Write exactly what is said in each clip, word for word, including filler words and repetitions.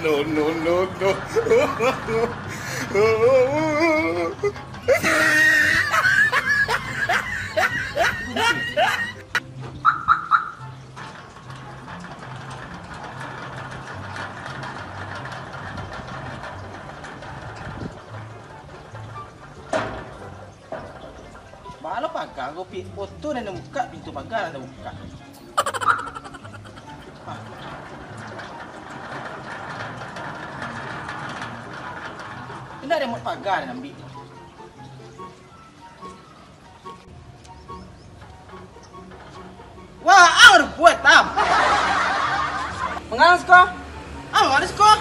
No, no, no, no. Baa lo paga ko, Pik? Oto nan bukak, pintu paga nan bukak. Indak remot paga nan ambiak. Wah, ang rubuah tam. Mangang siko? Ah, manga siko?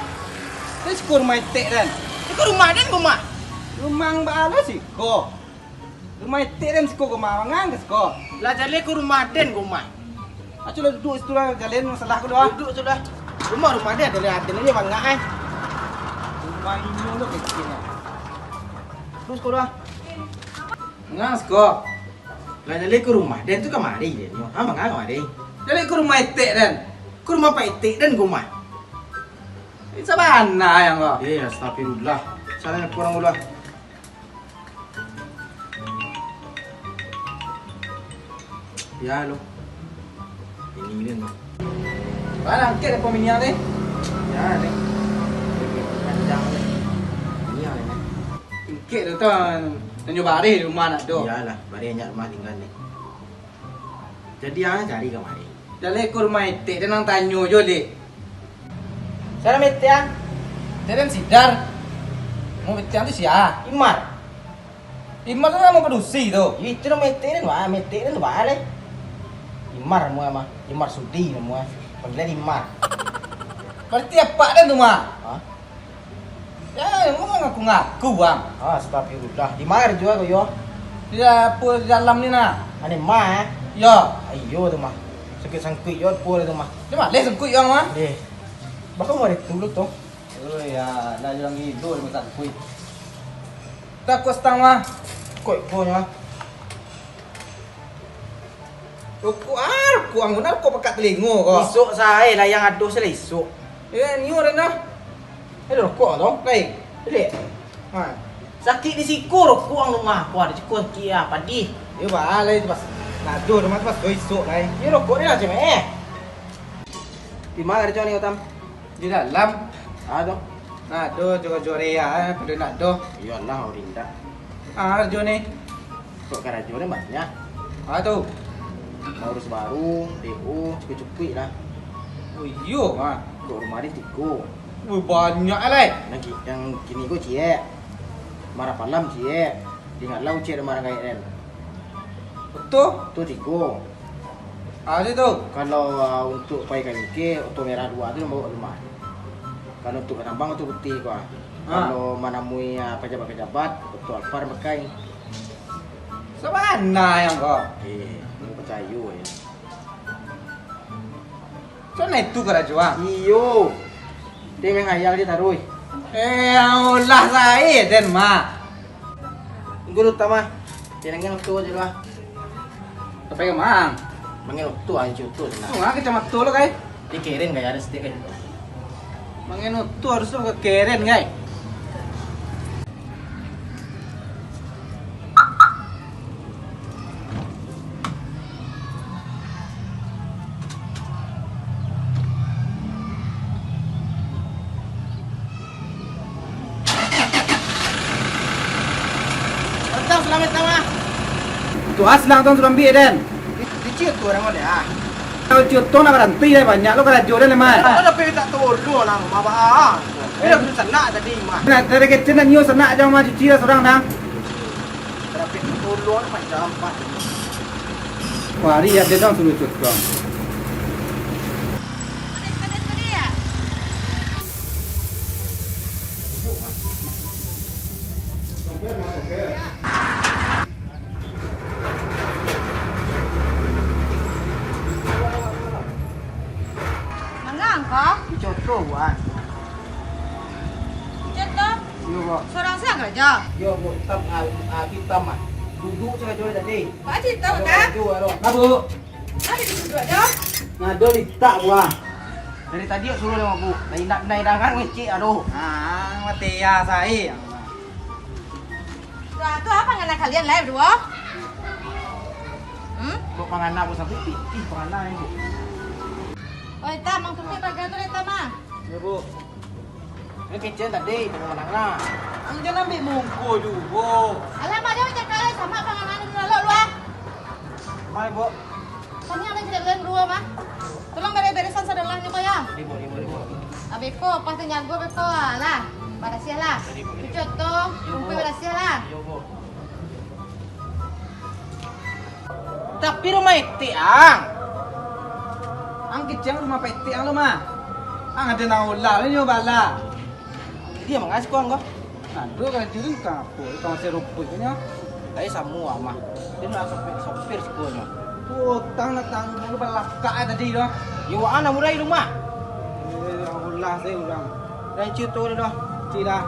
Siko rumah etek den. Siko rumah den ko mah. Rumah ang baa lo siko? Rumah etek den siko ko mah, mangang ka siko? Lah jaleh ko rumah den ko mah. Aculah duduak situ lah, jaleh masalah ko lah. Duduak tu lah. Rumah, rumah den ado lah, den ajo bangak ai. Rumah inyo lo kecil lah. Duduak siko lah. Mangang siko? Lah jaleh ko rumah den tu kamari den nyo. Ha, mangang kamari? Jaleh ko rumah etek den. Ko rumah pak etek den ko mah. Sabana yang ko. Eh, astagfirullah. Salah ko urang ulah. Ya lo. Ini kan. Mana angkek depan minyak ni? Ya ni. Panjang ni. Ini yang ni. Angkek tu tau, tanyo bareh di rumah nak do. Iyalah, bareh nyak rumah tinggal ni. Jadi, ah, cari kamari. Jaleh ko rumah etek, den nan tanyo jo, Lek. Sia nan etek, ah? Etek den Sidar. Mun etek tu sia? Imar. Imar tu namo padusi tu. Yo, itu namo etek den, wah, etek den tu baa lai. Imar namo mah, Imar Sudi namo, panggilan Imar. Berarti apak den tu mah? Hah? Ya, emang ngaku-ngaku, Bang. Astagfirullah. Di ma karajo ko yo? Di dapua di dalam ni nah. Ane ma, eh? Yo. Iyo tu mah. Sangkuik-sangkuik yo dapua tu mah. Di ma leh sangkuik yo mah? Deh. Bahkan mari tu tu. Oh ya, lah jalan gilo di sangkuik. Takut stang mah. Kok iko nyo? Rokok, ah, rokok ang, rokok pakak talingo ko. Isok sae lah, yang ado se lah isok. Eh, nio den dah. Ado rokok tu, lain. Liek. Ha. Sakik di siko rokok ang tu mah. Wah, di siko sakik ah, padih. Yo, baa lai tu pas. Nah, tu rumah tu pas tu isok lai. Yo, rokok ni lah, cemek, eh. Di ma karajo ni, Utam? Di dalam. Ah, tu. Nah, tu juo-juo ria, eh, pado nak tu. Iyolah, urang indak. Ah, karajo ni. Kok karajo ni banyak. Ah, tu. Maurus baru, D O, cukuik-cukuik lah. Oh, iyo, ah. Kok rumah ni tigo. Wih, banyak lai. Nan ki-, nan kini ko ciek. Marapalam ciek. Tinggal lah uciek rumah urang gaek den. Betul? Tu tigo. Ah, situ. Kalau, ah, untuk pai ka bingkeh, oto merah duo tu nan bawa ka rumah. Kalau untuk ka tambang, oto putiah ko, ah. Ha. Kalau manamui, ah, pajabat-pajabat, oto Alphard pakai. Sabana yang ko. Eh, ndak picayo, yo. Cak mano itu karajo, ah? Iyo. Den mangayal se taruih. Eh, ulah sae den mah. Tunggu dulu, Tam, ah. Jangan oto se lah. Sampai ka ma? Mangen oto, ah, cuto se nah. Wah, kacamato lo, kai. Di keren, kai, ado setiap kai. Mangen oto harus ka keren, kai. Datang, salamat datang, ah. Tu, ah, silang tu sudah ambiak, den. Di, di ciut tu urang ko, ah. Kalau ciut tu nak baranti, den, banyak lo karajo, den, mah. Kau dah pergi tak tolong lah, mah, bah. Dia dah sanak tadi, mah. Nah, dari kecil nak nyium sanak, jangan mah cuci lah surang, dang. Tapi tolong macam apa? Wah, ari ado dong suruh cukang. Mangang ko? Dicoto, Wan. Dicoto? Iyo, Buk. Surang se nan karajo? Iyo, Buk. Hitam, ah, ah, hitam, ah. Duduak sajo tadi. Baa carito, Buk? Aduh, aduh. Nah, Buk. Ado di duduak, Jo. Nah, ado litak, Buk. Dari tadi awak suruah dek Buk. Ndak, ndak, ndak dangar ngecek, aduh. Ah, mati ya, sai. Lah, tu apo panganan kalian lai baduo? Hmm? Buk, panganan, Buk, sampai pitih panganan, Buk. Oi, Tam, Mang Tutik paga tu deh, Tam, ah. Iyo, Buk. Ni kecek tadi, tunggu manang lah. Ang jan ambiak muko juo. Alah, Mak, jan cakak lai, samo panganan dulu, lalok lu, ah. Mai, Buk. Kami akan cari kalian berdua, mah. Tolong beres-beresan sadonyo ko, yo. Di, Buk, di, Buk, di, Buk. Abih ko, pas tanyago, abih ko, lah. Barasiah, lah. Cuci oto, rumpuik barasiah, lah. Iyo, Buk. Tapi rumah etek ang. Ang kecek rumah etek ang lo, mah. Ang ado nan olah, lo nyo bala. Di ma siko ang ko? Ado kan juri ka apo? Ka masih rumpuik nyo. Tapi samo mah. Dia nak sopir, sopir siko nyo. Tu utang nak tanggung lu balakak tadi tu. Yo, ang nak murai rumah. Eh, olah se urang. Dan cuto dah. Cuci dah.